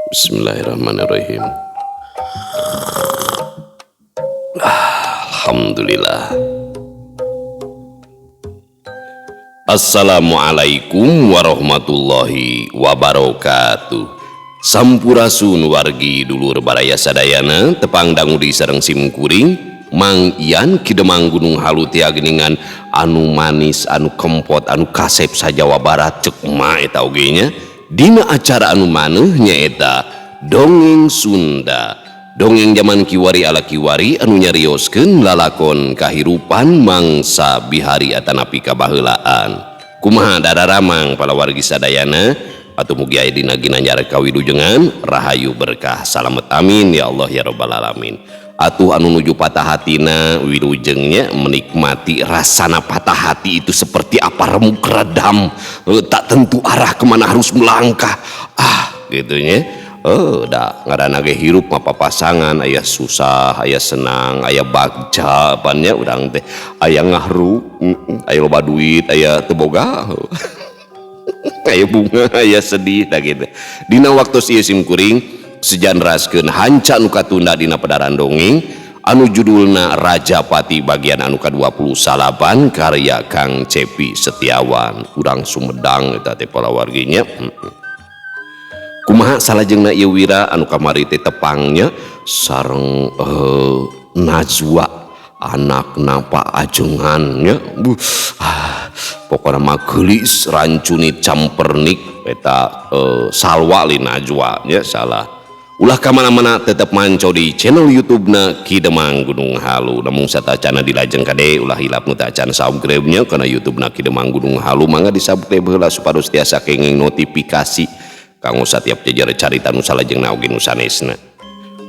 Bismillahirrahmanirrahim. Alhamdulillah. Assalamualaikum warahmatullahi wabarakatuh. Sampurasun wargi dulur baraya sadayana tepang dangudi sareng sim kuring Mang Ian Ki Demang Gunung Halu tia geuningan anu manis anu kempot anu kasep sa Jawa Barat cek ma eta oge nya. Dina acara anu maneuh nyaeta Dongeng Sunda. Dongeng zaman kiwari ala kiwari anu nyarioskeun lalakon kahirupan mangsa bihari atanapi kabaheulaan. Kumaha dararamang palawargi sadayana atuh mugi aya dina ginanjar kawilujengan rahayu berkah salamet amin ya Allah ya rabbal alamin. Atuh anu nuju patah hatina wilujengnya menikmati rasana patah hati itu seperti apa, remuk redam, tak tentu arah kemana harus melangkah, gitu nya. Da ngaranna ge hirup mah papasangan, aya susah, aya senang, aya bagja pannya urang teh, aya ngahru, aya loba duit, aya teu boga. Aya bunga, aya sedih da gitu. Dina waktu ieu sim kuring sejanraskeun hanca nu katunda dina pedaran dongeng anu judulna Rajapati bagian anu ka-29 karya Kang Cepi Setiawan urang Sumedang eta teh palawarginya. Kumaha salajengna ieu wira anu kamari teh tepangnya sareng Najwa anakna Pak Ajengan nya. Pokona mah geulis rancuni campernik eta Salwa li Najwa nya salah. Ulah kamana-mana tetep manco di channel YouTube-na Ki Demang Gunung Halu. Namun satacana dilajeng kade ulah hilap nu tacan subscribe-nya kana YouTube-na Ki Demang Gunung Halu, mangga di-subscribe heula supados tiasa kenging notifikasi kanggo satiap jejer carita nu salajengna oge nu sanesna.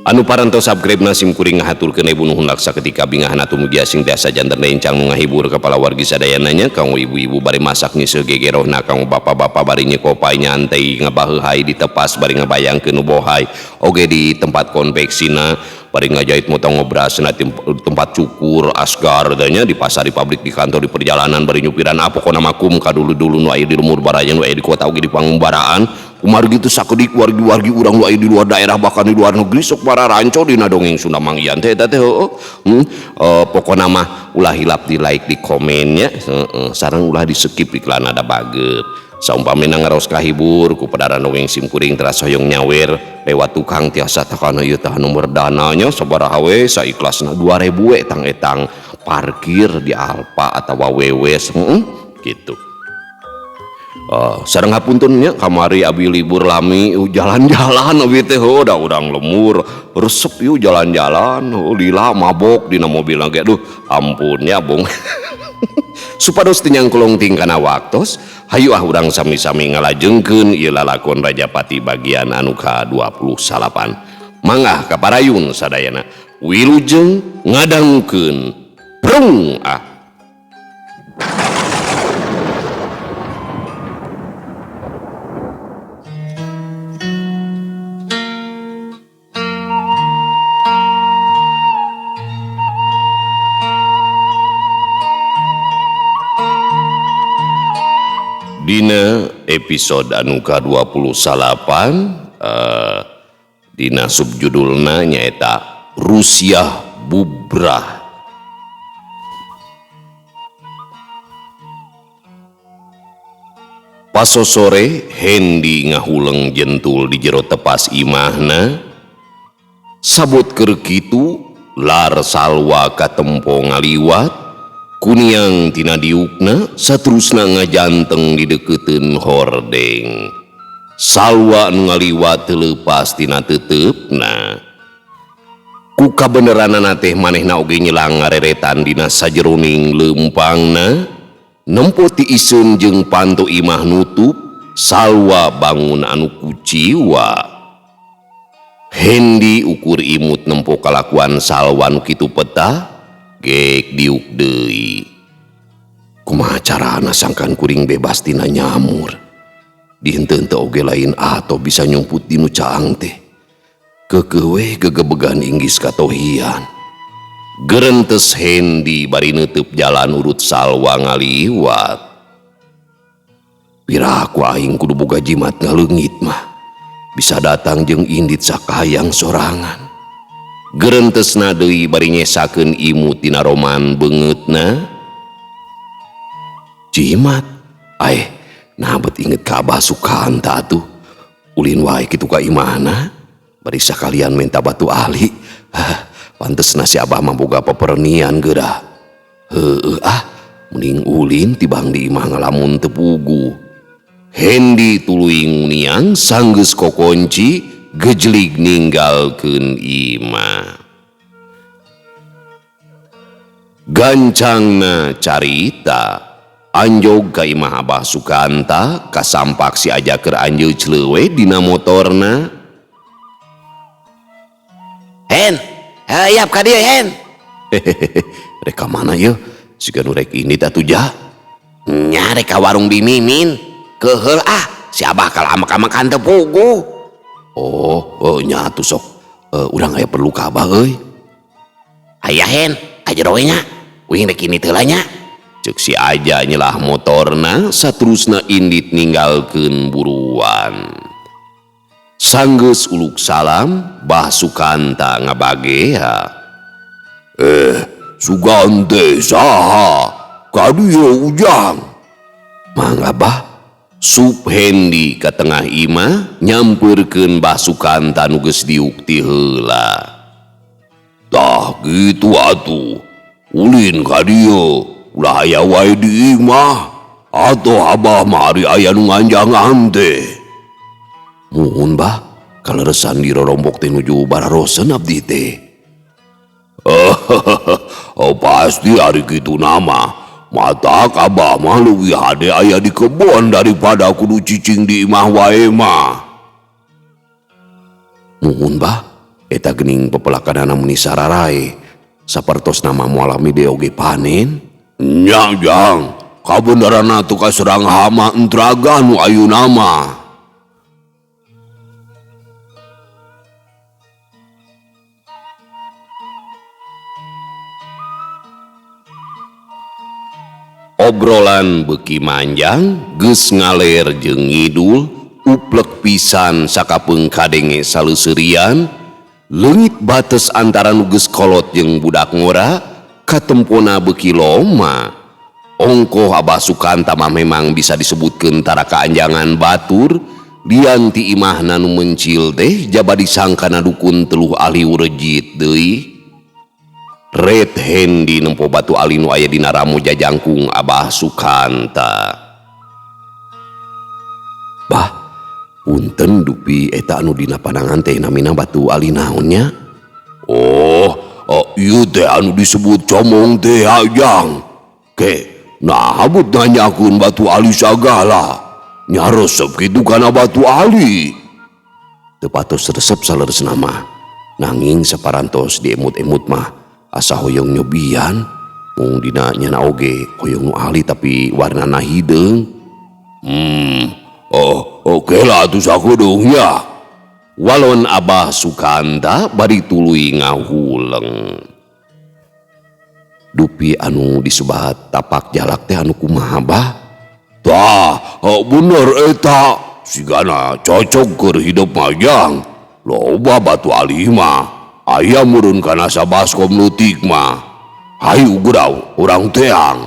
Anu parantos subscribe-na sim kuring ngahaturkeun ibu nuhun laksa ketika bingahna tumugi asing tiasa janten rencang nu ngahibur ka palawargi sadayana nya, kanggo ibu-ibu bari masak nyiseuh gegerohna, kanggo bapak-bapak bari nyekopay nyantai ngabaheuhai di tepas bari ngabayangkeun nu bohai oge di tempat konveksina bari ngajahit motong ngobrasna di tempat cukur asgar nya, di pasar, di pabrik, di kantor, di perjalanan bari nyupiran, pokona mah kum ka dulu-dulu nu aya di lembur baraya nu aya di kota oge di pangumbaraan. Kumargi teu sakedik wargi-wargi urang nu aya di luar daerah bahkan di luar negeri sok para ranco dina dongeng Sunda Mang Ian teh eta teh heueuh. Pokona mah ulah hilap di like, di komennya, heeh, sareng ulah di skip iklan ada bager. Saumpamina ngaros kahibur ku pedaran dongeng sim kuring teras hoyong nyawer lewat tukang tiasa takana ieu tah nomor dananya sabaraha we saikhlasna 2000 we tang etang parkir di Alfa atawa WW, heeh, gitu. Sareng hapunten nya kamari abi libur lami jalan-jalan abi teh heuh da urang lemur resep yeuh jalan-jalan heuh lila mabok dina mobil ge duh ampun nya bung. Supados teu nyangkolong tingkana waktos hayu ah urang sami-sami ngalajengkeun ieu lalakon Rajapati bagian anu ka-29. Mangga kaparayun sadayana wilujeng ngadangukeun prung ah. Dina episode anu ka-29, dina subjudulna nyaeta Rusiah Bubrah. Pasosore Hendi ngahuleng jentul di jero tepas imahna. Sabot keur kitu lar Salwa katempo ngaliwat kuniang tina diukna saterusna ngajanteng di deketeun hordeng. Salwa nu ngaliwat teu leupas tina teuteupna. Ku kabeneranana teh manehna oge nyelang ngareretan dina sajeroning leumpangna. Nempo ti iseun jeung panto imah nutup, Salwa bangun anu kuciwa. Hendi ukur imut nempo kalakuan Salwa nu kitu peta, gek diuk deui. Kumaha carana sangkan kuring bebas tina nyamur. Dihenteu-henteu oge lain atau bisa nyumput di nu caang teh. Keukeuh we gegebegan inggis katohian. Gerentes Hendi bari neuteub jalan urut Salwa ngaliwat. Piraku aing kudu boga jimat ngaleungit mah. Bisa datang jeung indit sakahayang sorangan. Gerentesna deui bari nyesakeun imut dina roman beungeutna. Jimat, aeh, nah bet inget ka Abah Sukanta atuh. Ulin wae kitu ka imahna, bari sakalian minta batu ali. Hah, pantesna si Abah mah boga pepernian geura. Heueuh ah, mending ulin tibang di imah ngalamun teu puguh. Hendi tuluy nguniang sanggeus kokonci gejlig ninggalkeun imah. Gancangna carita anjog ka imah Abah Sukanta kasampak si Aja keur anjeul cleuwe dina motorna. Hen, hayap ka dieu Hen. Hehehe, rek ka mana yeuh? Siga nu rek indit atuh ja. Nya rek ka warung Bi Mimin. Keuheul ah, si Abah kalah makan teu puguh. Oh, nya atuh sok. Urang aya perlu ka Abah euy. Aya Hen, ka jero we nya. Uing rek indit heula nya. Ceuk si Aja nyelah motorna saterusna indit ninggalkeun buruan. Sanggeus uluk salam, Bah Sukanta ngabagea. Sugan teh saha? Ka dieu Ujang. Mangga Bah. Sup Hendi ka tengah imah nyampeurkeun Bah Sukanta nu geus diuk ti heula. Tah kitu atuh. Ulin ka dieu, ulah aya wae di imah. Atoh Abah mah ari aya nu nganjangan teh. Muhun Bah, kaleresan di rorombok teh nuju bararosen abdi teh. Oh, pasti ari kitu nama. Matak Abah mah leuwih hade aya di kebon daripada kudu cicing di imah wae mah. Muhun Bah, eta geuning pepelakanana meuni sararae. Sapertos nama moal lami deui oge panen. Nya Jang, kabeneranna teu kaserang hama entraga nu ayeuna mah. Obrolan beuki manjang geus ngaler jeung ngidul, uplek pisan sakapeung kadenge saleuseurian, leungit bates antara nu geus kolot jeung budak ngora, katempona beuki loma. Ongkoh Abah Sukanta mah memang bisa disebutkeun tara kaanjangan batur, lian ti imahna nu mencil teh jaba disangkana dukun teluh ahli urejit deui. Red Hendi nempo batu ali nu aya dina ramu jajangkung Abah Sukanta. Bah, punten dupi eta anu dina panangan teh namina batu ali naon nya? Oh, ieu teh anu disebut comong teh Jang. Ke, nah but nanyakeun batu ali sagala. Nya resep kitu kana batu ali. Teu patos resep saleresna mah. Nanging saparantos diemut-emut mah asa hoyong nyobian, mung dina nyana oge hoyong nu ali tapi warnana hideung. Oh, oke lah atuh sakudeung nya. Walon Abah Sukanta bari tuluy ngahuleng. Dupi anu disebat tapak jalak teh anu kumaha Bah? Tah, bener eta. Sigana cocok keur hidup mah Jang. Loba batu ali mah. Aya meureun kana sabaskom leutik mah. Hayu geurau urang teang.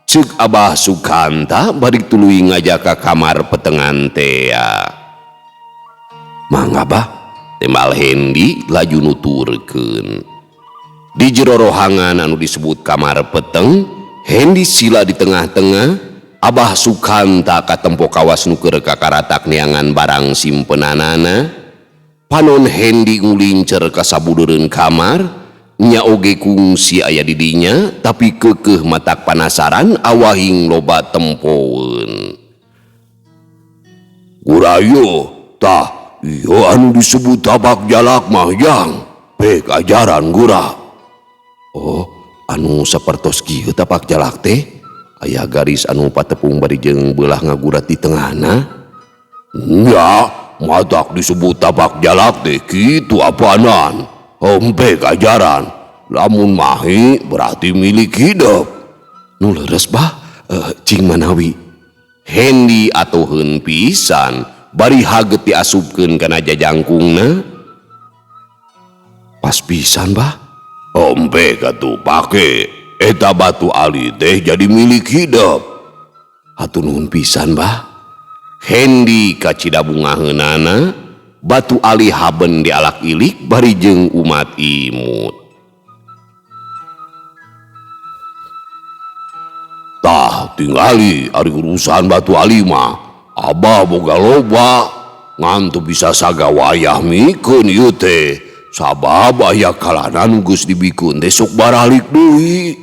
Ceuk Abah Sukanta bari tuluy ngajak ka kamar petengan tea. Mangga Bah, tembal Hendi laju nuturkeun. Di jero rohangan anu disebut kamar peteng, Hendi sila di tengah-tengah, Abah Sukanta katempo kawas nu keur kakaratak neangan barang simpenanana. Panon Hendi ngulincer ka sabudureun kamar, nya oge kungsi aya di dinya, tapi keukeuh matak panasaran awahing loba tempoeun. Gurayo, tah ieu anu disebut tapak jalak mah Jang, pek ajaran gura. Oh, anu sapertos kieu tapak jalak teh, aya garis anu patepung bari jeung beulah ngagurat di tengahna. Nya, matak disebut tapak jalak teh kitu apanan. Hempe ajaran, lamun mahi berarti milik hidup. Nu leres Bah, cing manawi. Hendi atoheun pisan Bari haget diasupkeun kana jajangkungna. Pas pisan bah. Ompe katuh pake eta batu ali teh jadi milik hidep. Hatur nuhun pisan bah. Hendi kacida bungaheunana batu ali haben dialak ilik bari jeung umat imut. Tah tingali ari urusan batu ali mah abah boga loba ngan teu bisa sagawayah mikeun ieu teh sabab aya kalana nu geus dibikeun teh sok baralik deui.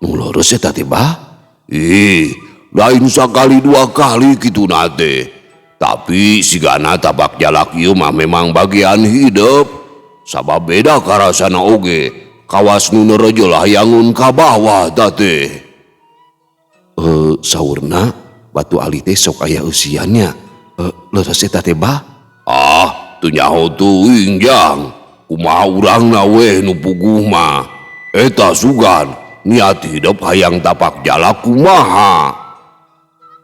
Nu leres eta teh bah? Ih, lain sakali dua kali kituna teh. Tapi sigana tabak jalak ieu mah memang bagian hidup. Sabab beda karasana oge, kawas nu nerejeul hayangeun ka bawah ta teh. Saurna batu ali teh sok aya eusiannya. Leres eta teh bah? Ah, teu nyaho teuing jang. Kumaha urangna weh nu puguh mah. Eta sugan niat hidup hayang tapak jalak kumaha.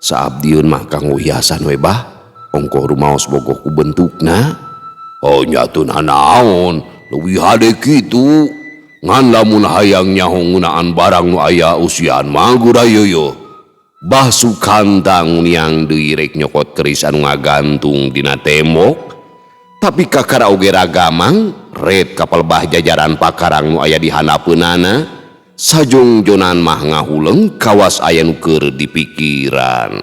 Saabdieun mah kanggo hiasan we bah. Ongkoh rumaos bogoh ku bentukna. Oh nya teu nanaon, leuwih hade kitu. Ngan lamun hayang nyaho ngeunaan barang nu aya usian mah geura yeuh. Bah Sukanta nguniang deui rek nyokot keris anu ngagantung dina tembok. Tapi kakara oge ragamang ret kapal bah jajaran pakarang nu aya di handapeunana. Sajongjonan mah ngahuleng kawas aya nu keur dipikiran.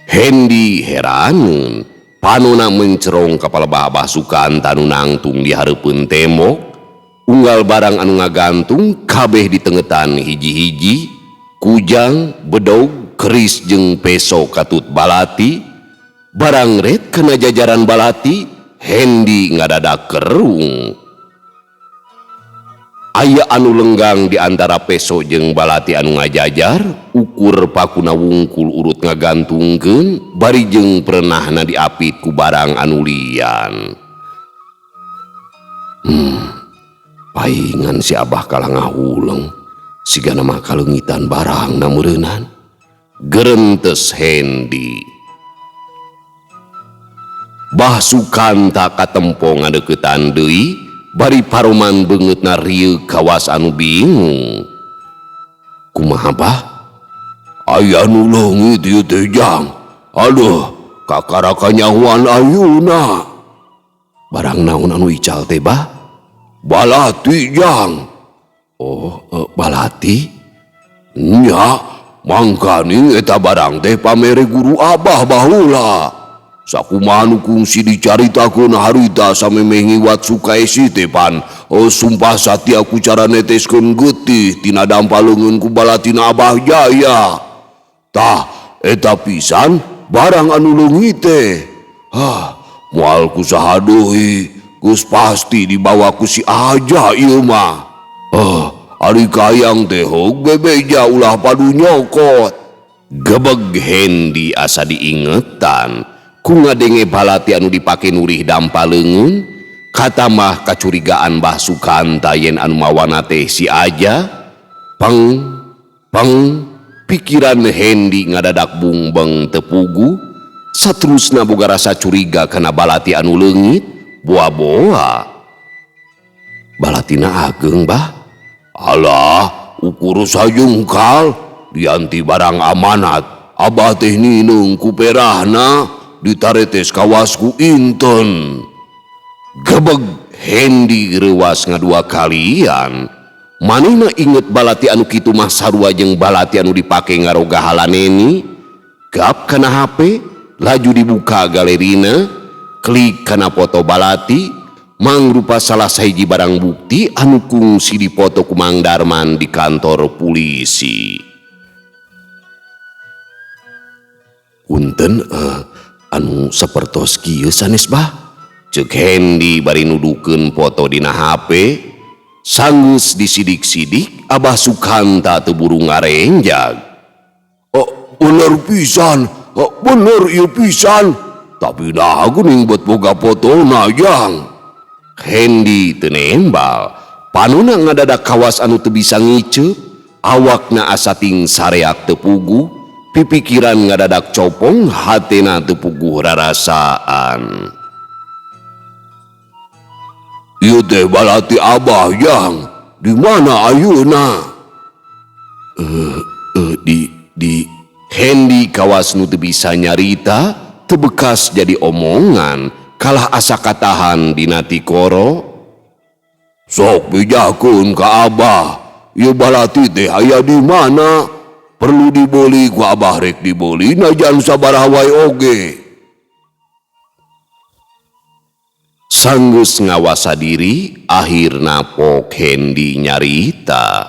Hendi heraneun panona mencerong kapal bah Bah Sukanta nu nangtung di hareupeun tembok. Unggal barang anu ngagantung kabeh ditengetan hiji-hiji. Kujang, bedog, keris jeung peso katut balati. Barang ret kana jajaran balati, Hendi ngadadak kerung. Aya anu lenggang di antara peso jeung balati anu ngajajar, ukur pakuna wungkul urut ngagantungkeun, bari jeung pernahna diapit ku barang anu lian. Paingan si Abah kalah ngahuleng. Sigana mah kaleungitan barangna meureunan. Gerentes Hendi. Bah Sukanta katempo ngadeuketan deui, bari paroman beungeutna rieuk kawas anu bingung. Kumaha bah? Aya nu leungit ieu teh jang. Aduh, kakara kanyahoan ayeuna. Barang naon anu ical teh bah? Balati jang. Oh, balati? Nya, mangkaning eta barang teh pamere guru abah baheula. Sakumaha nu kungsi dicaritakeun harita samemeh ngiwat Sukaesi teh pan, sumpah satia ku cara neteskeun getih tina dampa leungeun ku balatina Abah Jaya. Tah, eta pisan barang anu leungit teh. Hah, moal ku saha deui, geus pasti dibawa ku si Aja ieu mah. Ari kayang teh heug bebeja ulah padu nyokot. Gebeg Hendi asa diingetan ku ngadenge balati anu dipake nurih dampa leungeun, katamah kacurigaan Bah Sukanta yen anu mawana teh si Aja. Peng peng pikiran Hendi ngadadak bungbeng teu pugu, saterusna boga rasa curiga kana balati anu leungit boa-boa. Balatina ageng bah. Alah, ukur sajungkal dianti barang amanat. Abah teh nineung ku perahna ditaretes kawas ku inten. Gebeg Hendi reuas ngadua kalian. Manehna inget balati anu kitu mah sarua jeung balati anu dipake ngaroga halaneni. Gap kana HP, laju dibuka galerina, klik kana foto balati, mangrupa salah sahiji barang bukti anu kungsi dipoto ku Mang Darman di kantor polisi. Punten anu sapertos kieu sanes bah? Ceuk Hendi bari nudukeun foto dina HP. Sanggeus disidik-sidik Abah Sukanta teu buru ngarenjag. Oh, bener pisan, oh, bener ieu pisan. Tapi nah geuning bet boga fotona jang. Hendi teu nembal, panona ngadadak kawas anu teu bisa ngiceup, awakna asa ting sareak teu puguh, Pipikiran ngadadak copong hatena teu puguh rarasaan. Ieu teh balati Abah Jang, di mana ayeuna? Di Hendi kawas nu teu bisa nyarita, teu bekas jadi omongan, kalah asa katahan dina tikoro. Sok bejakeun ka Abah, ieu balati teh aya di mana? Perlu dibeli ku Abah rek dibeli najan sabaraha wae oge. Sanggeus ngawasa diri, akhirna pok Hendi nyarita.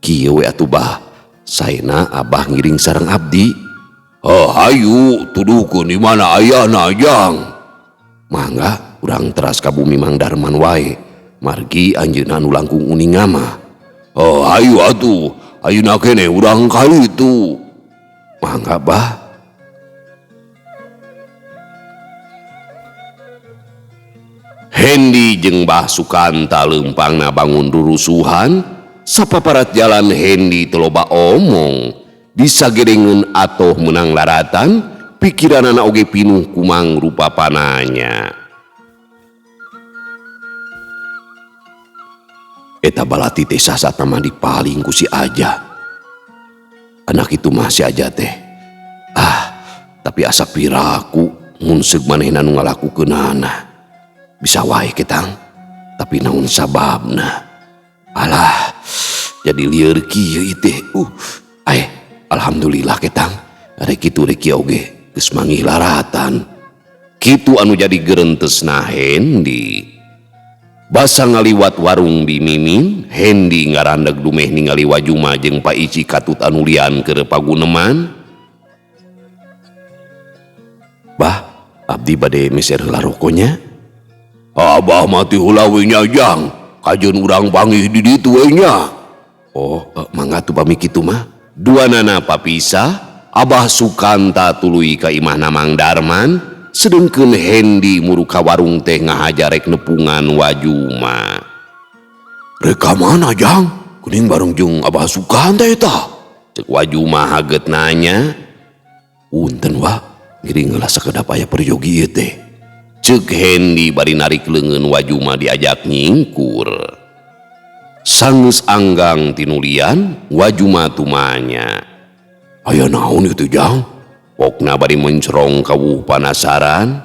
Kieu we atuh Bah, saena Abah ngiring sareng abdi. Oh, hayu tuduhkeun di mana ayana Jang. Mangga urang teras ka bumi Mang Darman wae. Margi anjeunna nu langkung uninga mah. Oh, hayu atuh, ayeuna keneh urang ka ditu. Mangga Bah. Hendi jeung Bah Sukanta leumpangna bangun rurusuhan. Sapaparat jalan Hendi teu loba omong, disagedengeun atoh meunang laratan, pikiranana oge pinuh kumang rupa pananya. Eta balati teh sasatna mah dipaling ku si Aja. Anak itu mah si Aja teh. Ah, tapi asa piraku mun seug manehna nu ngalakukeunana. Bisa wae ketang, tapi naon sababna? Alah, jadi lieur kieu ieu teh. Alhamdulillah ketang. Rek kitu rek kieu oge geus manggih laratan. Kitu anu jadi gerentesna Hendi. Basa ngaliwat warung di Mimin, Hendi ngarandeg dumeh ningali Wajuma jeung Pak Ici katut anu lian keur paguneman. Bah, abdi bade meser heula rokonya. Abah mati heula we nya Jang. Kajeun urang panggih di ditu we nya. Oh, mangga tuh pami kitu mah. Duanana papisah, Abah Sukanta tuluy ka imahna Mang Darman, sedengkeun Hendi muru ka warung teh ngahaja rek nepungan Wajuma. Rek ka mana Jang? Kuning bareng jeung Abah Sukanta eta. Cek Wajuma haget nanya. Punten wa, ngiring heula sakedap aya peryogi ieu teh. Cek Hendi bari narik leungeun Wajuma diajak nyingkur. Sanggeus anggang tinulian, Wajuma tumanya. Aya naon ieu teh Jang? Pokna bari mencerong kawuh panasaran.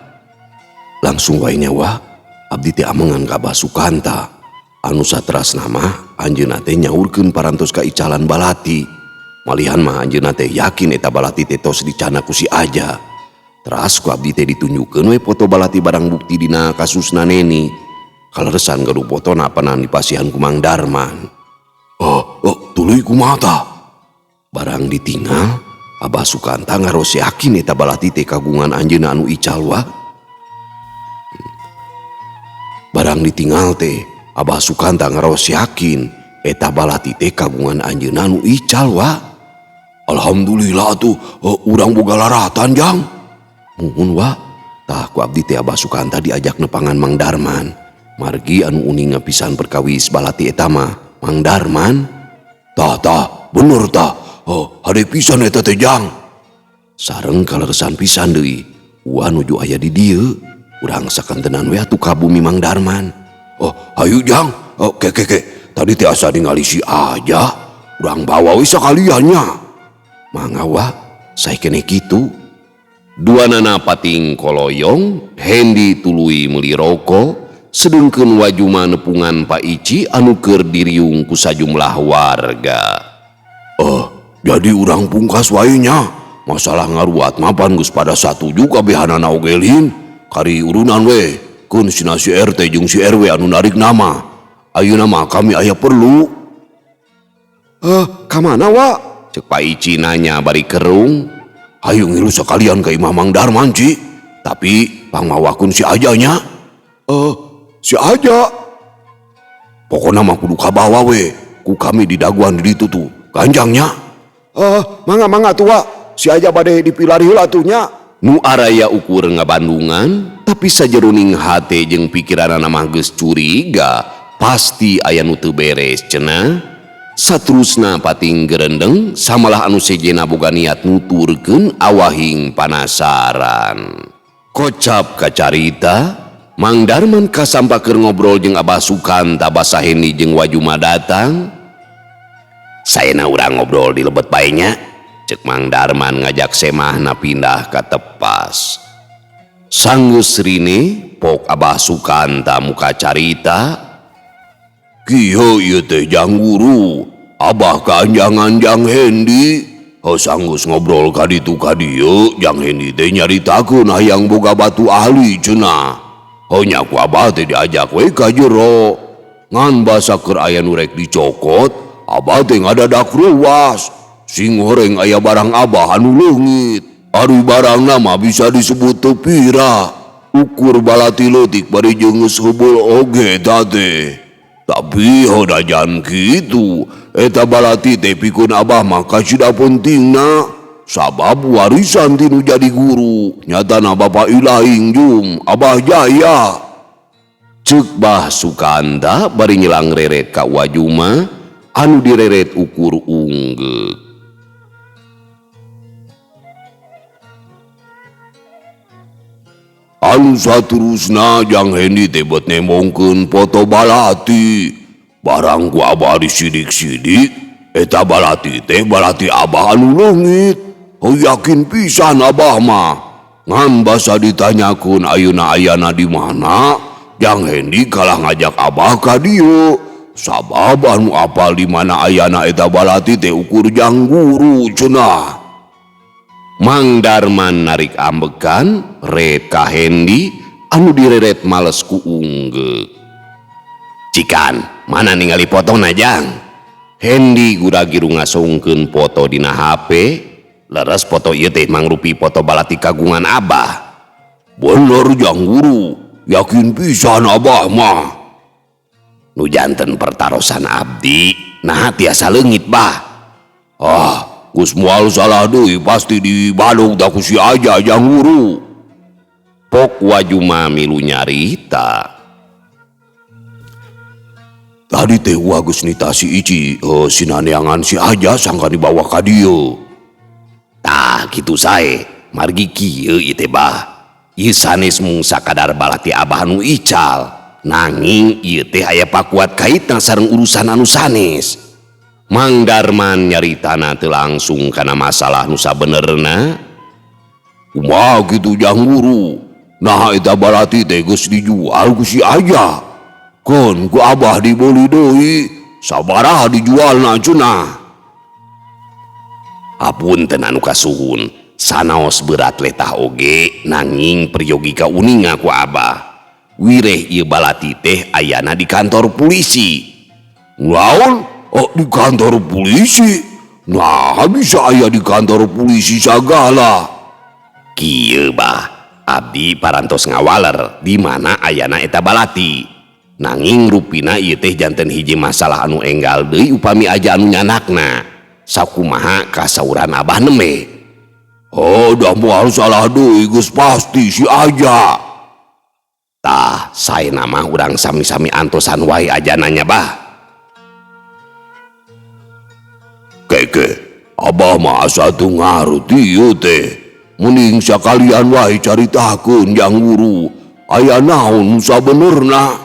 Langsung wae nya wa, abdi teh amengan ka Abah Sukanta. Anu satrasna mah anjeunna teh nyaurkeun parantos ka icalan balati. Malihan mah anjeunna teh yakin eta balati teh tos dicana ku si Aja. Teras ku abdi teh ditunjukkeun we foto balati barang bukti dina kasusna Neni. Kaleresan gaduh fotona panan dipasihan ku Mang Darman. Oh, tuluy kumaha tah? Barang ditinggal, Abah Sukanta ngaros yakin eta balati teh kagungan anjeunna anu ical wa. Barang ditinggal teh, Abah Sukanta ngaros yakin eta balati teh kagungan anjeunna anu ical wa. Alhamdulillah atuh, urang boga laratan Jang. Muhun wa, tah ku abdi teh Abah Sukanta diajak nepangan Mang Darman. Margi anu uninga pisan perkawis balati eta mah Mang Darman. Tah tah, bener tah. Oh, hade pisan eta teh Jang. Sareng kaleresan pisan deui. Ua nuju aya di dieu. Urang sakantenan we atuh ka bumi Mang Darman. Oh, hayu Jang. Oh, ke ke ke. Tadi teh asa ningali si Aja. Urang bawa we sakalian nya. Mangga wa, sae keneh kitu. Duanana pating koloyong, Hendi tuluy meuli roko, sedengkeun Wajuma nepungan Pak Ici anu keur diriung ku sajumlah warga. Oh, jadi urang pungkas wae nya. Masalah ngaruat mah pan geus pada satuju kabehanana oge lin. Kari urunan we, keun sina si RT jeung si RW anu narik nama. Ayeuna mah kami aya perlu. Ka mana wa? Cek Pak Ici nanya bari kerung. Hayu ngilu sekalian ka imah Mang Darman, Ci. Tapi pangmawakeun si Aja nya. Si Aja. Pokona mah kudu kabawa we. Ku kami didaguan di ditu tuh. Ganjangnya. Mangga tuh wa. Si Aja bade dipilari heula tuh nya. Nu araya ukur ngabandungan, tapi sajeroning hate jeung pikiranana mah geus curiga, pasti aya nu teu beres cenah. Saterusna pating gerendeng samalah anu sejena boga niat nuturkeun awahing panasaran. Kocap kacarita, Mang Darman kasampa keur ngobrol jeung Abah Sukanta basa Hendi jeung Wajuma datang. Saena urang ngobrol di lebet bae nya, cek Mang Darman ngajak semahna pindah ka tepas. Sanggeus rine pok Abah Sukanta muka carita. Kieu ieu teh jang guru, Abah kaanjangan jang Hendi. Heuh sanggeus ngobrol ka ditu ka dieu, jang Hendi teh nyaritakeun hayang boga batu ahli cenah. Heuh nya ku Abah teh diajak we ka jero. Ngan basa keur aya nu rek dicokot, Abah teh ngadadak ruas. Sing horeng aya barang Abah anu leungit. Ari barangna mah bisa disebut teu pira. Ukur balati leutik bari jeung geus heubeul oge eta teh. Tapi hodajan kitu, eta balati teh pikeun Abah mah kacida pentingna. Sabab warisan tinu jadi guru, nyatana Bapak Ilahing Jum, Abah Jaya. Ceuk Bah Sukanta bari nyelang reret ka Wajuma anu direret ukur unggeuk. Anu saterusna jang Hendi teh bet nembongkeun foto balati. Barang ku Abah disidik-sidik, eta balati teh balati Abah anu leungit. Heuh yakin pisan Abah mah. Ngan basa ditanyakeun ayeuna ayana di mana, jang Hendi kalah ngajak Abah ka dieu. Sabab anu apal di mana ayana eta balati teh ukur jang guru cenah. Mang Darman narik ambekan ret ka Hendi anu direret males ku unggeuk. Cikan, mana ningali fotona jang? Hendi gura-giru ngasongkeun foto dina HP. Leres foto ieu teh mangrupi foto balati kagungan Abah. Bener jang guru, yakin pisan Abah mah. Nu janten pertarosan abdi, naha tiasa leungit bah. Ah, geus moal salah deui pasti dibadog da ku si Aja jang guru. Pok Wajuma milu nyarita. Tadi teh gua geus nita si Ici, sinaneangan si Aja sangka dibawa ka dieu. Tah kitu sae, margi kieu ieu teh bah. Ieu sanes mung sakadar balati Abah nu ical, nanging ieu teh aya pakuat kaitna sareng urusan anu sanes. Mang Darman nyaritana teu langsung kana masalah nu sabenerna. Kumaha kitu jang guru? Naha eta balati teh geus dijual ku si Aja. Keun ku Abah dibeuli deui, sabaraha dijualna cenah. Apunten anu kasuhun, sanaos berat letah oge nanging peryogi kauninga ku Abah. Wireh ieu balati teh ayana di kantor polisi. Naon? Oh, di kantor polisi? Nah, bisa aya di kantor polisi sagala. Kieu bah, abdi parantos ngawaler di mana ayana eta balati. Nanging rupina ieu teh janten hiji masalah anu enggal deui upami aja anu nyanakna. Sakumaha kasauran Abah nembe. Oh, dah moal salah deui geus pasti si Aja. Tah, saena mah urang sami-sami antosan wae ajananya bah. Keke, Abah mah asa teu ngarti ieu teh. Mending sakalian wae caritakeun jang guru. Aya naon nu sabenerna?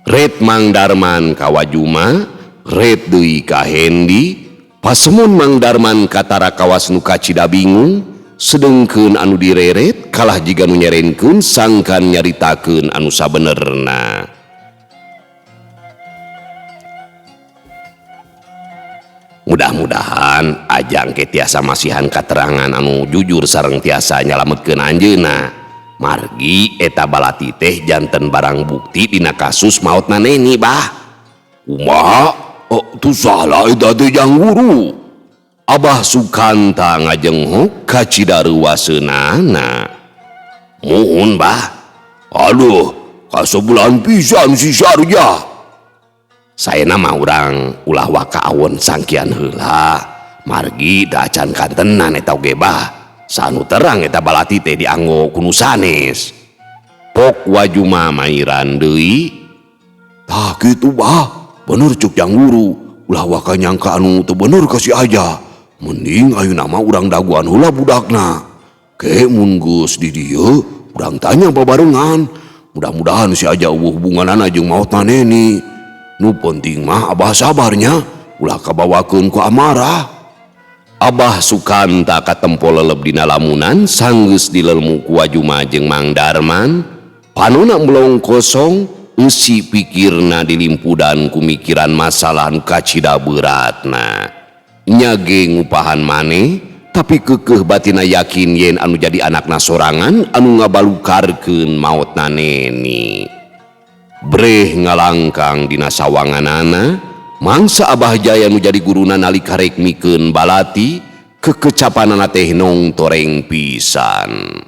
Ret Mang Darman ka Wajuma, ret deui ka Hendi. Pasemon Mang Darman katara kawas nu kacida bingung, sedengkeun anu direret kalah jiga nu nyerenkeun sangkan nyaritakeun anu sabenerna. Mudah-mudahan Ajang ke tiasa masihan katerangan anu jujur sareng tiasa nyalametkeun anjeunna. Margi eta balati teh janten barang bukti dina kasus maotna Neni bah. Kumaha? Oh, tu salah eta teh jang guru. Abah Sukanta ngajenghok ka Cidaruwaseunana. Muhun bah. Aduh, kasebelan pisan si Sarja. Saena mah urang ulah waka awon sangkian heula. Margi da acan kantenan eta oge bah. Sanu terang eta balati teh dianggo ku nu sanes. Pok Wajuma mairan deui. Tah kitu bah, bener cuk jang guru. Ulah waka nyangka anu teu bener ka si Aja. Mending ayeuna mah urang daguan heula budakna. Ke mun geus di dieu urang tanya babarengan. Mudah-mudahan si Aja euweuh hubunganana jeung maotna Neni. Nu penting mah Abah sabarnya, ulah kabawakeun ku amarah. Abah Sukanta katempo leleb dina lamunan sanggeus dilelmu ku Wajuma jeung Mang Darman. Panona melong kosong, eusi pikirna dilimpudan ku mikiran masalah nu kacida beratna. Nya ge ngupahan maneh, tapi keukeuh batina yakin yen anu jadi anakna sorangan anu ngabalukarkeun maotna Neni. Breh ngalangkang dina sawanganana, mangsa Abah Jaya nu jadi guruna nalika rek mikeun balati, kekecapanana teh nong toreng pisan.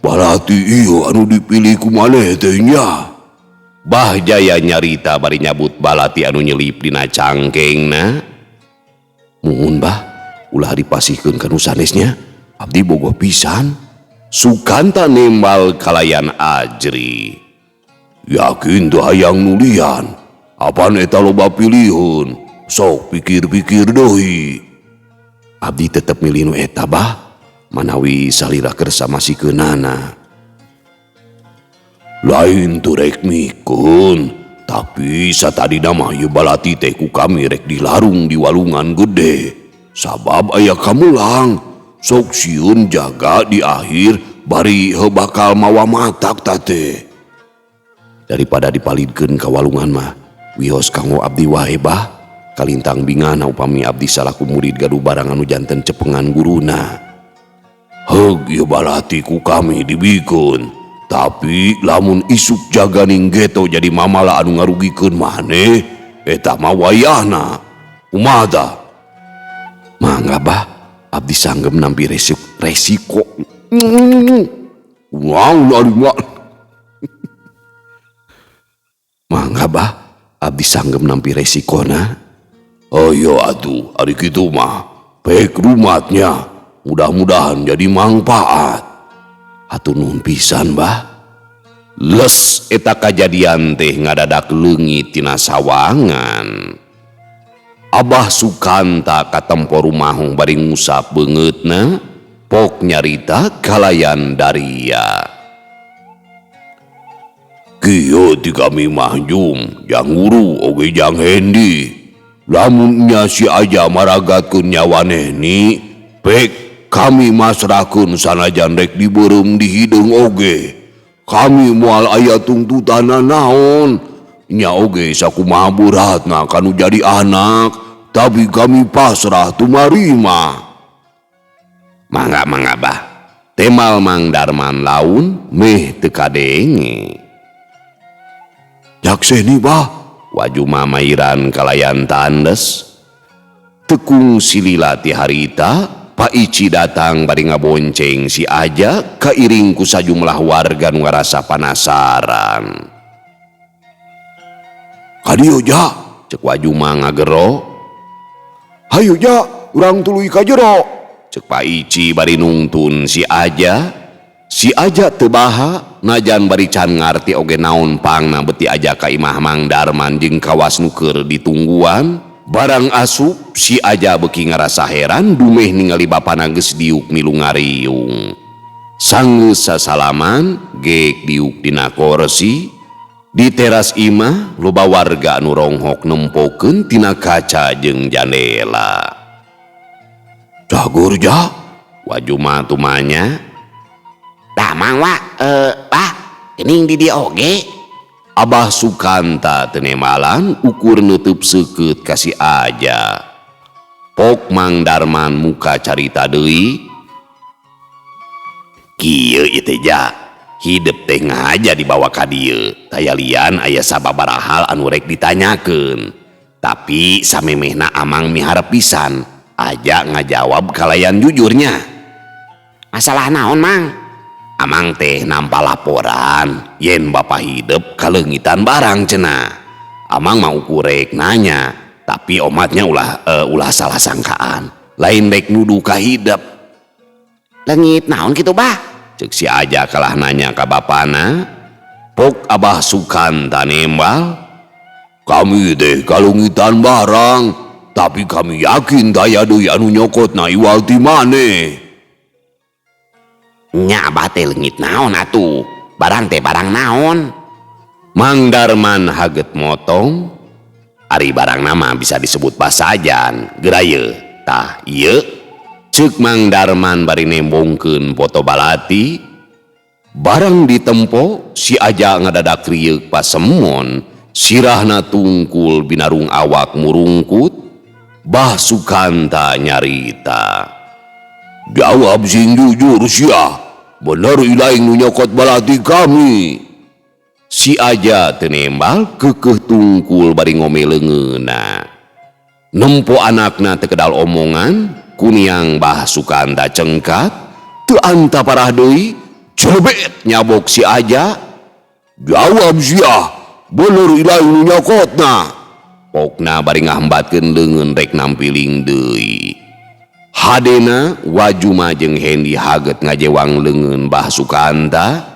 Balati ieu anu dipilih ku maneh teh nya. Bah Jaya nyarita bari nyabut balati anu nyelip dina cangkengna. Muhun bah, ulah dipasihkeun ka nu sanesnya, abdi bogoh pisan. Sukanta nembal kalayan ajri. Yakin teu hayang nulian. Apan eta loba piliheun, sok pikir-pikir deui. Abdi tetep milih nu eta bah, manawi salira kersa masikeunana. Lain teu rek mikeun, tapi satadina mah ieu balati teh ku kami rek dilarung di walungan gede. Sabab aya kamulang, sok sieun jaga di akhir bari heu bakal mawa matak tate. Daripada dipalidkeun ka walungan mah, wios kanggo abdi wae bah. Kalintang bingana upami abdi salaku murid gaduh barang anu janten cepengan guruna. Heug ieu balati ku kami dibikeun, tapi lamun isuk jaganing geto jadi mamala anu ngarugikeun maneh, eta mah wayahna. Kumaha tah? Mangga bah, abdi sanggem nampi resiko. Wow, ari mah. Mangga bah, abdi sanggem nampi resikona. Ayo atuh, ari kitu mah. Pek rumatnya, mudah-mudahan jadi mangpaat. Hatur nuhun pisan bah. Les eta kajadian teh ngadadak leungit tina sawangan. Abah Sukanta katempo rumahung bari ngusap beungeutna, pok nyarita kalayan daria. Kieu ti kami mah Jum, jang guru oge jang Hendi. Lamun nya si Aja maragatkeun nyawa Neni, pek kami masrahkeun sanajan rek dibeureum di hideung oge. Kami moal aya tungtutana naon. Nya oge sakumaha beratna kanu jadi anak, tapi kami pasrah tumarima. Mangga mangga bah. Temal Mang Darman laun meh teu kadenge. Jakseni bah. Wajuma mairan kalayan tandes. Tekung silila ti harita, Pak Ici datang bari ngabonceng si Aja kairing ku sajumlah warga nu ngarasa panasaran. Kadieu ja, cek Wajuma ngagero. Hayu ja, urang tuluy ka jero. Cek Pak Ici bari nungtun si Aja. Si Aja teu baha, najan bari can ngarti oge naon pangna beti aja ka imah Mang Darman jeung kawas nu keur ditungguan. Barang asup si Aja beuki ngarasa heran dumeh ningali bapana geus diuk milu ngariung. Sanggeus sasalaman geek diuk dina korsi. Di teras imah loba warga nu ronghok nempokeun tina kaca jeung jandela. Cagur ja, Wajuma tumanya. Damang wa, bah, geuning di dieu oge. Abah Sukanta teu nembalan ukur neuteub seukeut ka si Aja. Pok Mang Darman muka carita deui. Kieu ieu teh ja, hidep teh ngaja dibawa ka dieu. Taya lian aya sababaraha hal anu rek ditanyakeun. Tapi samemehna amang miharep pisan, Aja ngajawab kalayan jujurnya. Masalah naon Mang? Amang teh nampa laporan yen bapa hidep kaleungitan barang cenah. Amang mau kurek nanya, tapi omatnya ulah salah sangkaan. Lain rek nuduh ka hidep. Leungit naon kitu bah? Cek si Aja kalah nanya ka bapana. Pok Abah Sukanta nembal. Kami teh kalungitan barang, tapi kami yakin daya deui anu nyokotna iwal ti maneh. Nya abah teh leungit naon atuh? Barang teh barang naon? Mang Darman haget motong. Ari barang nama bisa disebut basajan. Geura yeuh. Tah ieu ceuk Mang Darman bari nembongkeun foto balati. Barang ditempo si Aja ngadadak rieuk pasemon, sirahna tungkul binarung awak murungkut. Bah Sukanta nyarita. Jawab sing jujur sia, bener ilaing nu nyokot balati kami. Si Aja teu nembal keukeuh tungkul bari ngome leungeunna. Nempo anakna teu kedal omongan, kuniang Bah Sukanta cengkat, teu anta parah deui, cebet nyabok si Aja. Jawab sia, bener ilaing nu nyokotna. Pokna bari ngahambatkeun leungeun rek nampiling deui. Hadena Wajuma jeung Hendi haget ngajewang leungeun Bah Sukanta.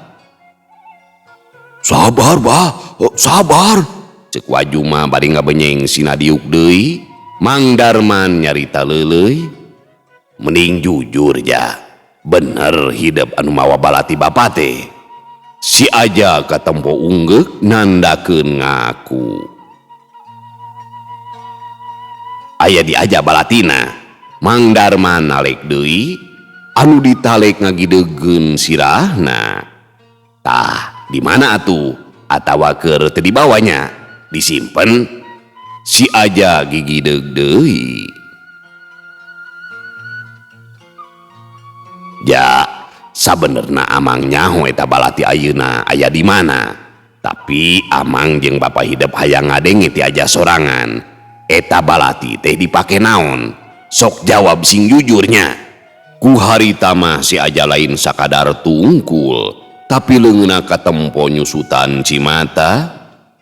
Sabar bah, sabar. Ceuk Wajuma bari ngabenyeng sina diuk deui. Mang Darman nyarita leuleuy. Mending jujur ja, bener hidep anu mawa balati bapa teh. Si Aja katempo unggeuk nandakeun ngaku. Aya di Aja balatina. Mang Darman nalek deui, anu ditalek ngagidegeun sirahna. Tah, di mana atuh? Atawa keur teu dibawanya? Disimpen? Si Aja gigideug deui. Ja, sabenerna Amang nyaho eta balati ayeuna aya di mana. Tapi Amang jeung Bapa Hidep hayang ngadenge ti Aja sorangan. Eta balati teh dipake naon? Sok jawab sing jujurnya. Ku harita mah si Aja lain sakadar tungkul, tapi leungeunna katempo nyusutan cimata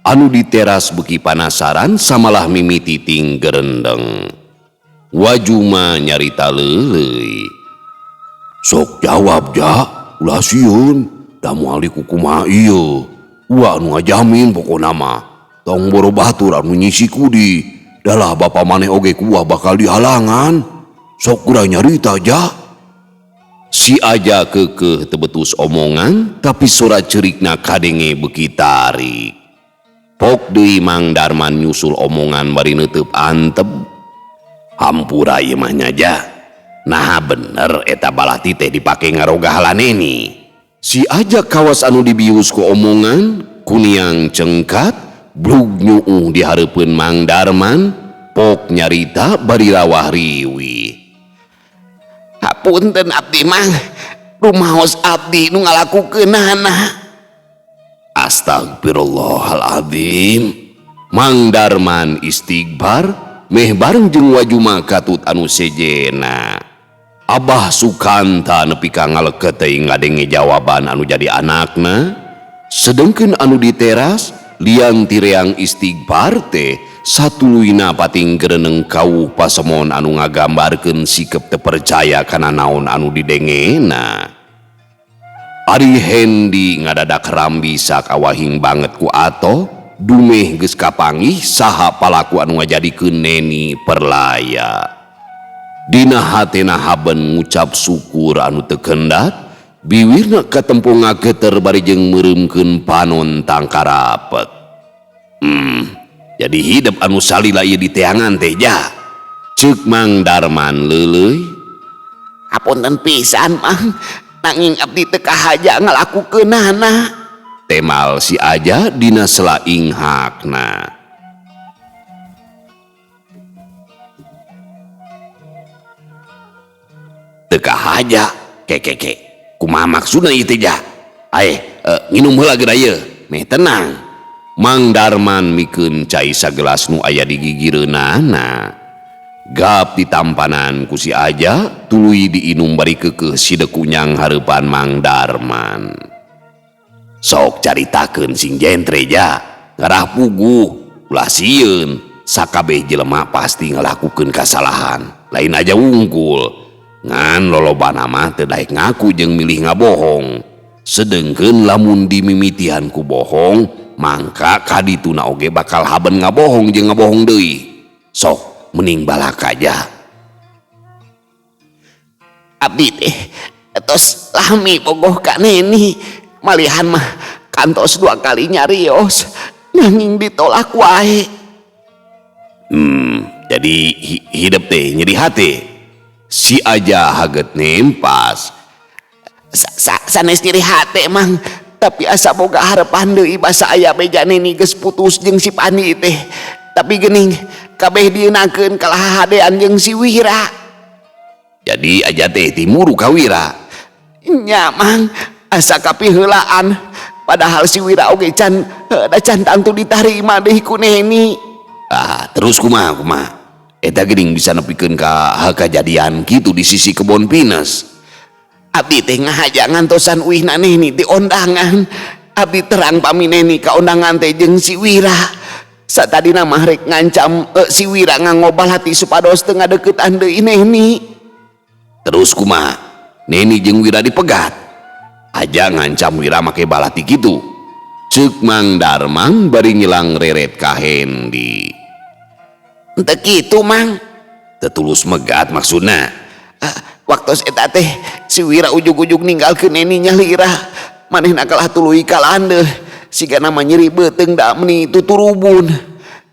anu di teras beuki panasaran samalah mimiti ting gerendeng. Wajuma nyarita leuleuy. Sok jawab ja, ulah sieun, da moal dikukumaha ieu. Ua anu ngajamin pokona mah. Tong boro batur anu nyisi kudi. Dalah bapa maneh oge kuah bakal dihalangan. Sok kurang nyarita ja. Si Aja keukeuh teu betus omongan, tapi sora cerikna kadenge beuki tarik. Pok deui Mang Darman nyusul omongan bari neuteub antep. Hampura ieu mah nya ja. Naha bener eta balati teh dipake ngarogah laneni. Si Aja kawas anu dibius ku omongan, kuniang cengkat, blug nyuuh di hareupeun Mang Darman, pok nyarita bari rawah riwih. Hapunten abdi Mang, rumaos abdi nu ngalakukeunana. Astagfirullahaladzim. Mang Darman istighfar, meh bareng jeung Wajuma katut anu sejena. Abah Sukanta nepi ka ngaleket teuing ngadenge jawaban anu jadi anakna. Sedengkeun anu di teras liang tireang istighfar teh satuluyna pating gereneng kawuh pasemon anu ngagambarkeun sikep teu percaya kana naon anu didengena. Ari Hendi ngadadak rambi sakawahing banget ku Ato, dumeh geus kapanggih saha palaku anu ngajadikeun Neni perlaya. Dina hatena haben ngucap syukur anu teu kendat, biwirna katempo ngageter bari jeung meureumkeun panon tangkarapet. Jadi hidep anu salila ieu diteangan teh ja. Ceuk Mang Darman leuleuy. Hapunten pisan Mang, nanging abdi teu kahaja ngalakukeunana. Temal si Aja dina selaing hakna. Teu kahaja, kekeke. Kumaha maksudna ieu teh ja? Aeh, nginum heula geura ieu, meh tenang. Mang Darman mikeun cai sagelas nu aya di gigireunana. Gap ditampanan ku si Aja, tuluy diinum bari keukeuh sidekunyang hareupan Mang Darman. Sok caritakeun sing jentre ja, ngarah puguh, ulah sieun, sakabeh jelema pasti ngalakukeun kasalahan, lain aja wungkul. Ngan lolobana mah teu daek ngaku jeung milih ngabohong. Sedengkeun lamun dimimitian ku bohong, Mangka kadituna oge bakal haben ngabohong jeung ngabohong deui. Sok mending balaka aja. Abdi teh tos lami bogoh ka Neni. Malihan mah kantos 2 kali nyarios nanging ditolak wae. Jadi hidep teh nyeri hati. Si aja haget nempas. Sanes nyeri hati mang, tapi asa boga harapan deui basa aya beja Neni geus putus jeung si Pandi teh. Tapi geuning kabeh dieunakeun kalah hadean jeung si Wira. Jadi aja teh timuru ka Wira. Nya mang, asa kapiheulaan padahal si Wira oge can da can tangtu ditarima deui ku Neni. Ah, terus kumaha kumaha? Eta geuning bisa nepikeun ka kajadian kitu di sisi kebon pinus. Abdi teh ngahaja ngantosan uihna Neni di ondangan. Abdi terang pami Neni ka ondangan teh jeung si Wira. Satadina mah rek ngancam si Wira ngangobal hati supados teu ngadeukeutan deui Neni. Terus kumaha? Neni jeung Wira dipegat. Aja ngancam Wira make balati kitu. Ceuk Mang Darman bari ngilang reret ka Hendi. Henteu kitu Mang. Teu tulus megat maksudna. Waktos eta teh si Wira ujug-ujug ninggalkeun Neni nyalira. Manehna kalah tuluy ka landeuh. Sigana mah nyeri beuteung da meuni tuturubun.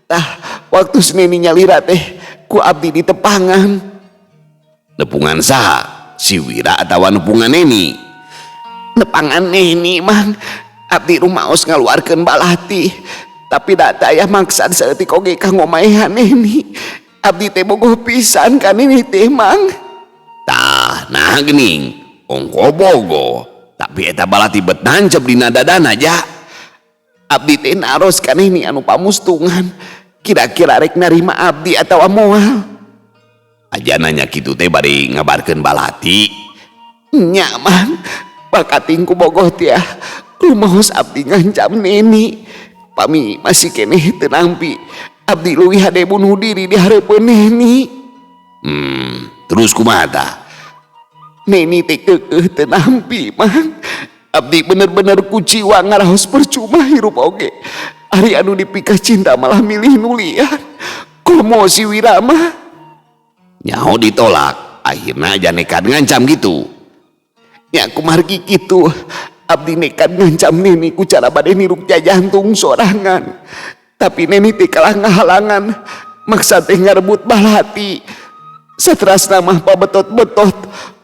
Tah waktu Neni nyalira teh ku abdi ditepangan. Nepungan saha? Si Wira atawa nepungan Neni? Nepangan Neni Mang. Abdi rumaos ngaluarkeun balati. Tapi da teu aya maksad saeutik oge kanggo maehan Neni. Abdi teh bogoh pisan ka Neni teh Mang. Tah, nah geuning, ongko bogo. Tapi eta balati bet nancep dina dadana ja. Abdi teh naros ka Neni anu pamustungan. Kira-kira rek narima abdi atawa moal. Aja nanya kitu teh bari ngabarkeun balati. Nya Mang, bakating ku bogoh teh rumaos abdi ngancam Neni. Pami masih keneh teu nampi. Abdi leuwih hade bunuh diri di hareupeun Neni. Terus kumaha tah? Neni teh keukeuh teu nampi Mang. Abdi bener-bener kuciwa ngaraos percuma hirup oge. Ari anu dipikah cinta malah milih nu lian. Komo si Wira mah. Nyaho ditolak, akhirna aja nekat ngancam gitu. Nya kumargi kitu, abdi nekat ngancam Neni ku cara bade nirup jantung sorangan. Tapi Neni teh kalah ngahalangan, maksa teh ngarebut balati. Satrasna mah pabetot-betot,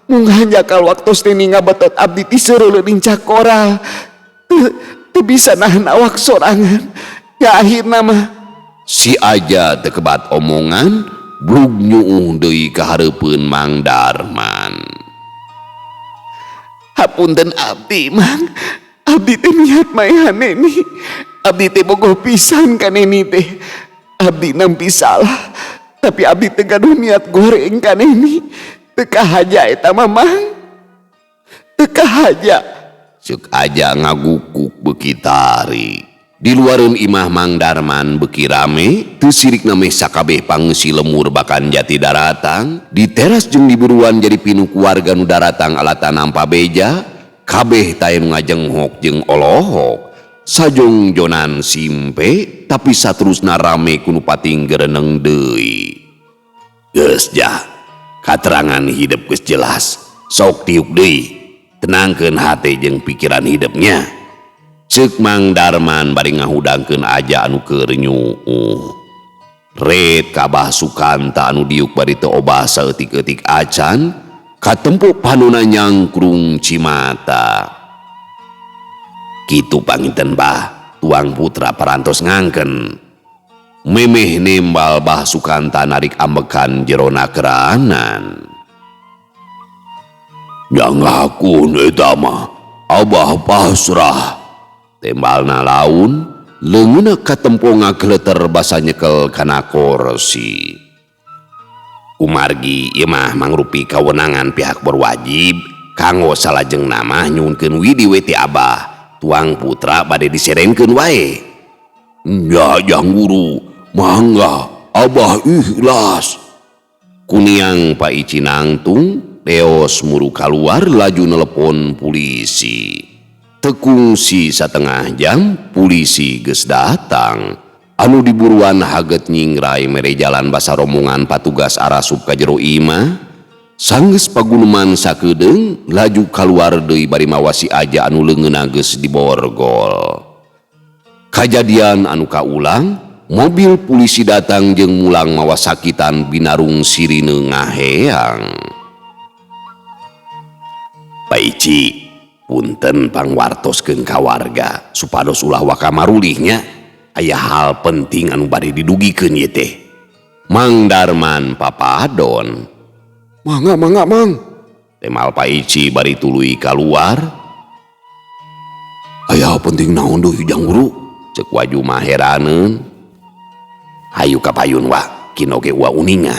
mung hanjakal waktos Neni ngabetot abdi ti seureuleuh lincah koral. Teu bisa nahan awak sorangan. Ya akhirna mah si aja teu kebat omongan, brug nyuuh deui ka hareupeun Mang Darman. Hapunten abdi Mang, abdi teh niat maehan Neni. Abdi teh bogoh pisan ka Neni teh. Abdi nampi salah, tapi abdi teh gaduh niat goreng ka Neni. Teu kahaja eta mah Mang. Teu kahaja. Ceuk aja ngagukuk beuki tarik. Di luareun imah Mang Darman beuki rame, teu sirikna meh sakabeh pangeusi lemur bakan jati daratang. Di teras jeung di buruan jadi pinuh keluarga nu daratang alatan nampa beja, kabeh teh nu ngajenghok jeung olohok. Sajongjonan simpe, tapi saterusna rame ku nu pating gereneng deui. Geus jah, katerangan hidup geus jelas. Sok tiuk deui, tenangkeun hate jeung pikiran hidupnya. Ceuk Mang Darman bari ngahudangkeun aja anu keur nyuuh. Red kabah Sukanta anu diuk bari teu obah saeutik-eutik acan, katempo panona nyangkrung cimata. Kitu panginten bah, tuang putra parantos ngangken. Memeh nembal bah Sukanta narik ambekan jerona keranan. Nya ngakun eta mah, abah pasrah. Tembalna laun, leungeunna katempo ngageleter basa nyekel kana kursi. Kumargi ieu mah mangrupi kawenangan pihak berwajib kanggo salajengna mah nyuhunkeun widi we ti abah. Tuang putra bade diserenkeun wae. Nya jang guru, mangga abah ikhlas. Kuniang Pak Ici nangtung, deos muru kaluar laju nelepon polisi. Teu kungsi satengah jam polisi geus datang. Anu diburuan haget nyingrai mere jalan basa rombongan patugas arasup ka jero imah. Sanggeus paguneman sakedeung laju kaluar deui bari mawa si Aja anu leungeunna geus diborgol. Kajadian anu kaulang, mobil polisi datang jeung mulang mawa sakitan binarung sirine ngaheang. Pak Ici, punten pangwartoskeun ka warga supados ulah waka marulihnya. Aya hal penting anu bade didugikeun ieu teh. Mang Darman papadon. Mangga, mangga, Mang. Temal Pak Ici bari tuluy kaluar. Aya penting naon deui Jang Guru? Cek Wajuma heraneun. Hayu ka payun wa, kino ge ua uninga.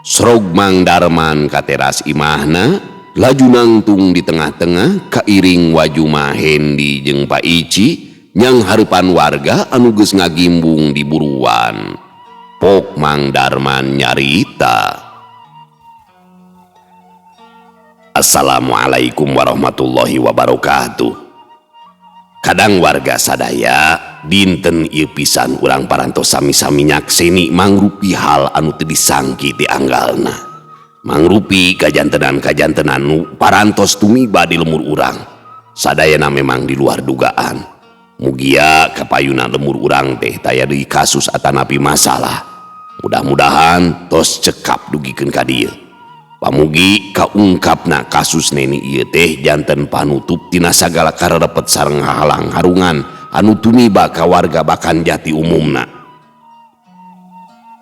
Srog Mang Darman ka teras imahna, laju nangtung di tengah-tengah kairing Wajuma Hendi jeung Pak Ici nyang hareupan warga anu geus ngagimbung di buruan. Pok Mang Darman nyarita. Assalamualaikum warahmatullahi wabarakatuh. Kadang warga sadaya dinten ieu pisan urang parantos sami-sami nyakseni mangrupi hal anu teu disangki ti anggalna. Mangrupi kajantenan-kajantenan nu parantos tumiba di lemur urang. Sadayana memang di luar dugaan. Mugia kapayuna lemur urang teh taya deui kasus atanapi masalah. Mudah-mudahan tos cekap dugikeun ka dieu. Pamugi kaungkapna kasus Neni ieu teh janten panutup tina sagala karerepet sareng halang harungan anu tumiba ka warga bahkan jati umumna.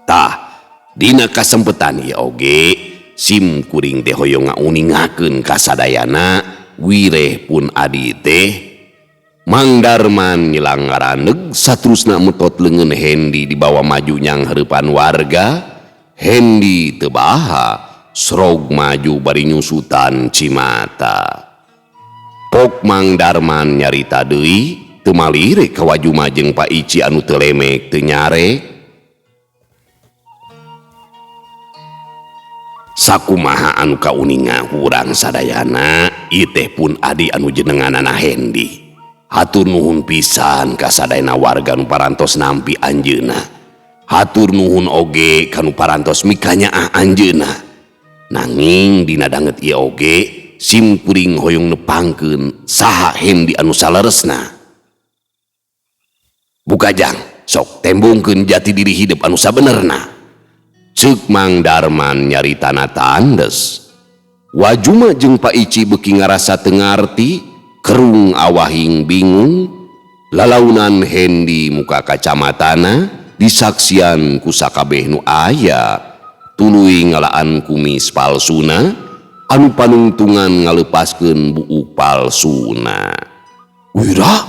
Tah, dina kasempetan ieu oge sim kuring teh hoyong ngauningakeun ka sadayana wireh pun adi teh Mang Darman nyelang ngaraneg satrusna metot leungeun Hendi dibawa maju nyang hareupan warga. Hendi teu baha srog maju bari nyusutan cimata. Pok Mang Darman nyarita deui teu malire ka Wajuma jeung Pak Ici anu teu lemek teu nyarek. Sakumaha anu kauninga urang sadayana ieu teh pun adi anu jenenganana Hendi. Hatur nuhun pisan ka sadayana warga nu parantos nampi anjeunna. Hatur nuhun oge ka nu parantos mikanyaah anjeunna. Nanging dina danget ieu oge sim kuring hoyong nepangkeun saha Hendi anu saleresna. Bukajang sok tembongkeun jati diri hidup anu sabenerna. Ceuk Mang Darman nyaritana tandes. Wajuma jeung Pak Ici beuki ngarasa teu ngarti, kerung awahing bingung. Lalaunan Hendi muka kacamatana disaksian ku sakabeh nu aya. Tuluy ngalaan kumis palsuna anu panungtungan ngalepaskeun buuk palsuna. Wira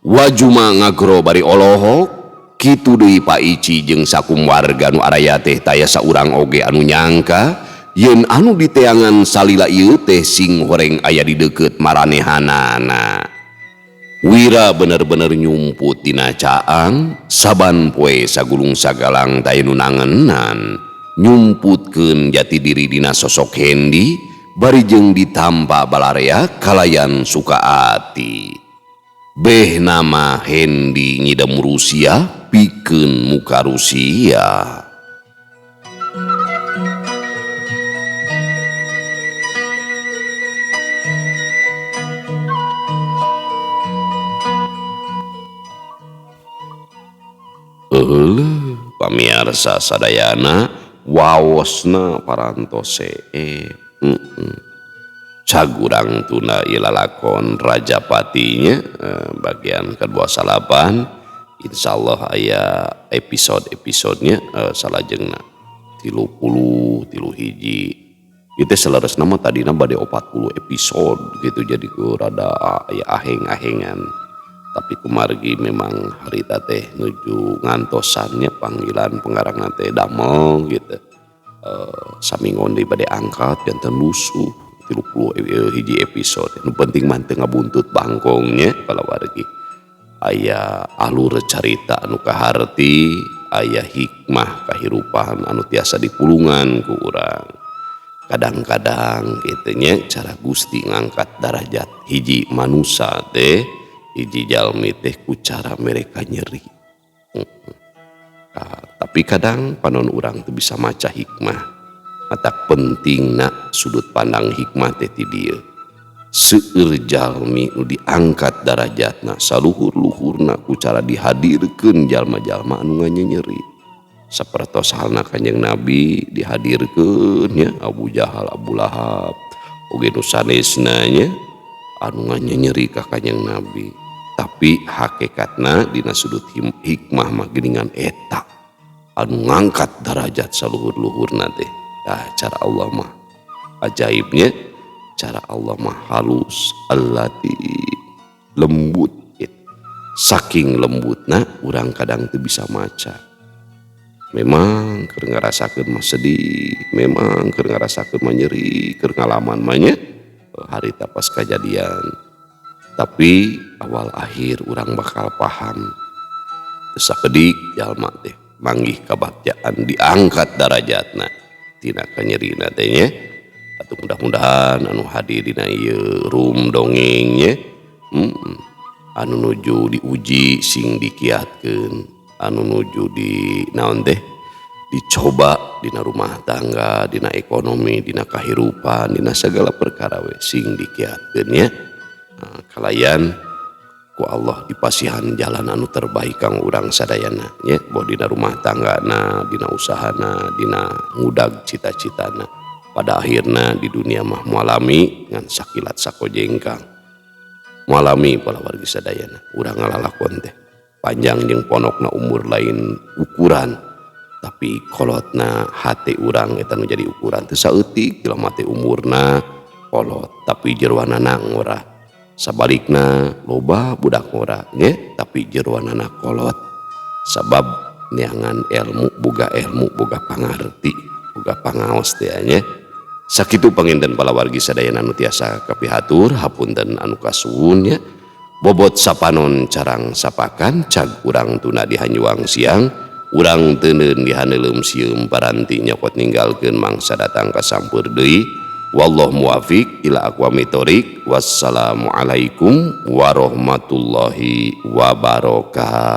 Wajuma ngagro bari olohok. Kitu deui Pak Ici jeung sakum warga nu araya teh taya saurang oge anu nyangka yen anu diteangan salila ieu teh sing horeng aya di deukeut maranehanana. Wira bener-bener nyumput dina caang saban poe sagulung sagalang taya nu nangenan. Nyumputkeun jati diri dina sosok Hendi bari jeung ditampa balarea kalayan suka ati. Beh nama Hendi ngidam Rusia pikeun muka Rusia. Euleuh pamiarsa sadayana waosna parantos Cagurang tuna ieu lalakon Rajapatinya bagian kedua salapan. Insyaallah aya episode-episodenya salajengna 33 hiji. Ieu teh saleresna mah tadina bade 40 episode gitu, jadi ku rada aya aheng-ahengan. Tapi kumargi memang harita teh nuju ngantosannya panggilan pengarangna teh damel gitu. Sami ngonde bade angkat janten lusuh 30 hiji episode. Nu penting mah teu ngabuntut bangkongnya palawargi. Aya alur carita anu kaharti, aya hikmah kahirupan anu tiasa dipulungan ku urang. Kadang-kadang kitu nya cara Gusti ngangkat darajat hiji manusa teh, hiji jalmi teh ku cara mereka nyeri. Nah, tapi kadang panon urang teu bisa maca hikmah. Matak pentingna sudut pandang hikmah teh ti dieu. Seueur jalmi nu diangkat darajatna saluhur-luhurna ku cara dihadirkeun jalma-jalma anu nganyenyeri. Sapertos halna Kanjeng Nabi dihadirkeun nya Abu Jahal, Abu Lahab, oge nu sanesna nya anu nganyenyeri ka Kanjeng Nabi. Tapi hakikatna dina sudut hikmah mah geuningan eta anu ngangkat darajat saluhur-luhurna teh. Nah, cara Allah mah ajaibnya, cara Allah mah halus, allati lembut gitu. Saking lembutna urang kadang teu bisa maca. Memang keur ngarasakeun mah sedih, memang keur ngarasakeun mah nyeri, keur ngalaman mah nya harita pas kajadian. Tapi awal akhir urang bakal paham. Teu sakedik jalma teh manggih kabagjaan diangkat darajatna tina kanyerina teh nya. Atuh mudah-mudahan anu hadir dina ieu room dongeng nya, anu nuju diuji sing dikiatkeun, anu nuju di naon teh dicoba dina rumah tangga, dina ekonomi, dina kahirupan, dina segala perkara we sing dikiatkeun nya. Nah, kalayan ku Allah dipasihan jalan anu terbaik kang urang sadayana nya, boh dina rumah tanggana, dina usahana, dina ngudag cita-citana. Pada akhirna di dunia mah mualami ngan sakilat sakojengkang. Mualami para wargi sadayana, urang ngalalakon teh panjang jeung ponokna umur lain ukuran, tapi kolotna hate urang eta nu jadi ukuran. Teu saeutik jelema teh umurna kolot tapi jeroanana ngora. Sabalikna loba budak ngora nya tapi jeroanana kolot. Sabab neangan ilmu, boga ilmu, boga pangarti, boga pangaos teh nya. Sakitu panginten palawargi sadayana nu tiasa kapihatur, hapunten anu kasuhun nya. Bobot sapanon carang sapakan, cag urang tuna di hanjuang siang, urang teuneun di haneuleum sieum paranti nyokot ninggalkeun mangsa datang ka sampeur deui. Wallahu muwafiq ila aqwamit thoriq. Wassalamualaikum warahmatullahi wabarakatuh.